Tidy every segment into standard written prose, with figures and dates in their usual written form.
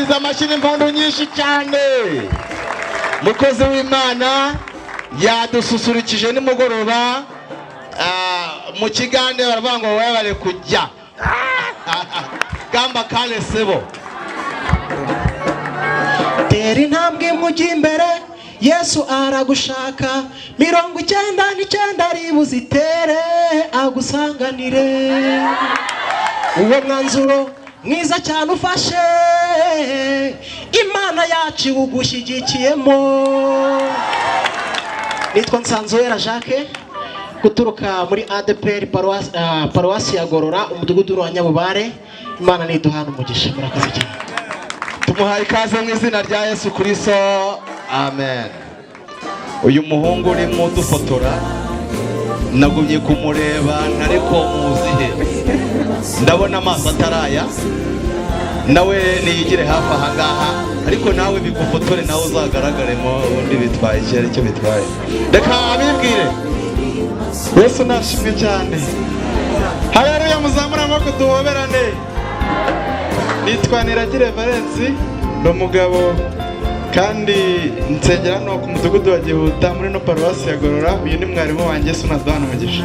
Tumwakiriza amashyi n'impundu nyinshi cyane. Mukozi w'Imana yadususurukije nimugoroba. Mu Kigande baravuga ngo webale kujya gamba kale sebo. Tera intambwe imwe ujya imbere, Yesu aragushaka. 99 ari buzitere agusanganire. Uwo mwanzuro mwiza cyane ufashe, Imana yacu iwugushyigikiyemo. Nitwa Nsanzowera Jacques, guturuka muri ADPR paruwasi ya Gorora, umudugudu wa Nyabubare. Imana niduhana umugisha. Murakoze cyane. Tumuhaye ikaze mu izina rya Yesu Kristo, amen. Uyu muhungu urimo udufotora nagumye kumureba, ariko muzihe ndabona amaso ataraya. Nawe niyigire hafi ahangaha, ariko nawe bigufotore, nawe uzagaragaremo. Ubundi bitwaye iki? Aricyo bitwaye, reka abibwire. Yesu nashimwe cyane, haleluya! Muzamure amaboko duhoberane. Nitwa Niragire Valence, ni umugabo kandi nsengera hano ku mudugudu wa Gihuta muri no paruwasi ya Gorora. Uyu ni mwarimu wanjye. Yesu naduhana umugisha.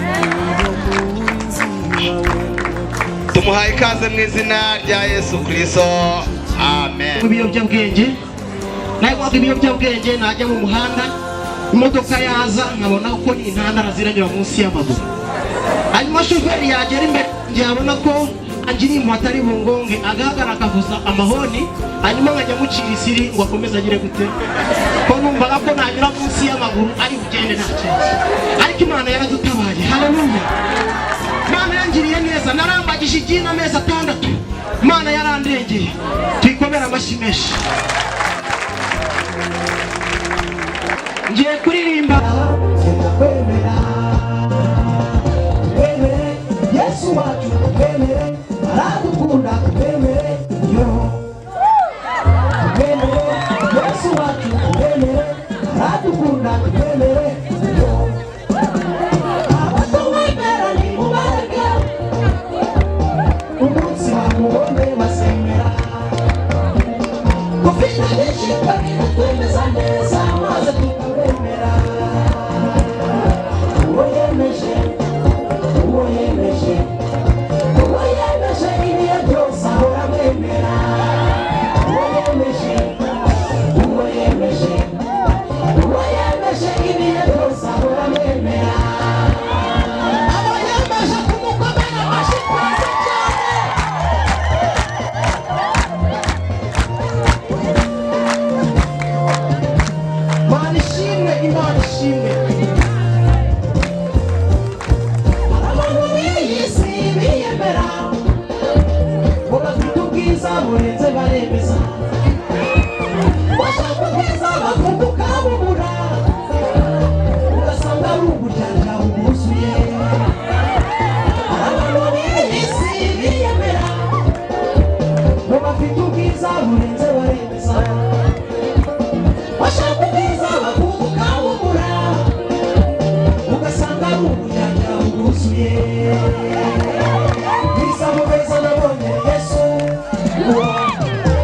Tumuhaye ikaze mu izina rya Yesu Kristo, amen. Ibiyobyabwenge, nanywaga ibiyobyabwenge, najya mu muhanda imodoka yaza nkabona ko ni intandara ziranyura munsi y'amaguru. Hanyuma shoferi yagera imbere yabona ko angiriye impuhwe atari bungonge, agahagarara akavuza amahoni, hanyuma nkajya mucira isiri ngo akomeze agire gute, ko numvaga ko nanyura munsi y'amaguru ari bugende nta kibazo. Ariko Imana yaradutabaye, haleluya! Imana yangiriye neza. Narambagije igina amezi 6, Imana yarandengeye. Tuyikomere amashyi menshi. Ngiye kuririmba. Kwemera, twemere Yesu wacu, twemere aradukunda, twemere yo, twemere Yesu wacu, twemere aradukunda, twemere yo. Abatumwemera nimubareke, umunsi bamubonye bazemera. Gufite byinshi twemeza neza maze tukabemera. Uwo yemeje, uwo yemeje, uwo yemeje ibihe byose ahora amwemera. Uwo yemeje, uwo yemeje, uwo yemeje ibihe byose ahora amwemera. Abo yemeje kumukomera amashyi twese cyane. Imana ishimwe, Imana ishimwe. Abantu b'iyi si biyemera ngo bafite ubwiza burenze, baremeza. Bashaka ubwiza bakumva ukabubura, ugasanga ari uburyarya bwuzuye. Abantu b'iyi si biyemera ngo bafite ubwiza burenze, baremeza. Bashaka ubwiza bakumva ukabubura, ugasanga ari uburyarya bwuzuye. Bwiza mu beza nabonye Yesu, uwo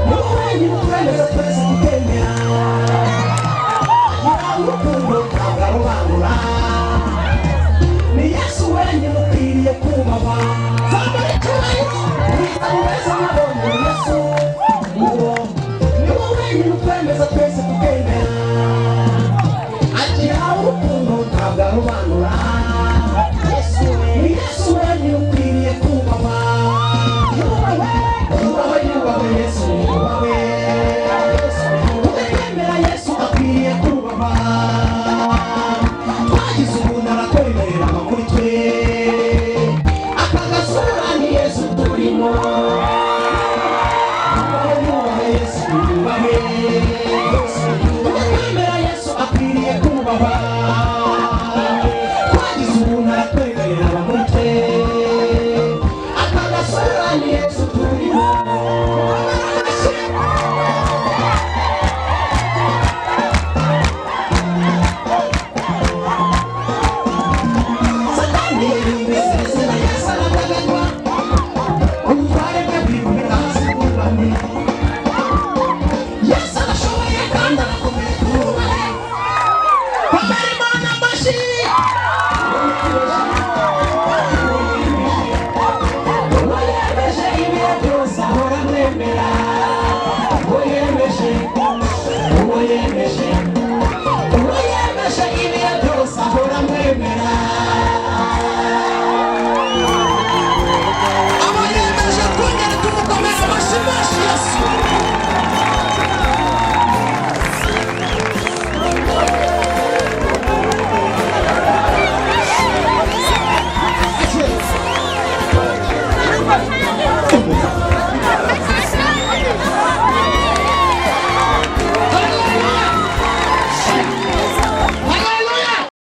ni wowe wenyine utwemeza twese tukemera. Agira urukundo ntabwo arobanura, ni Yesu wenyine ukwiriye kubahwa. Zamura icyubahiro. Bwiza mu beza nabonye Yesu, uwo ni wowe wenyine utwemeza twese tukemera. Agira urukundo ntabwo arobanura, ni Yesu wenyine ukwiriye kubahwa. Yubahwe, yubahwe, yubahwe Yesu, yubahwe. Tutemera Yesu akwiriye kubahwa. Twagize umuntu aratwemerera kuri twe, aka gasura ni Yesu turimo. Yubahwe, yubahwe Yesu, yubahwe.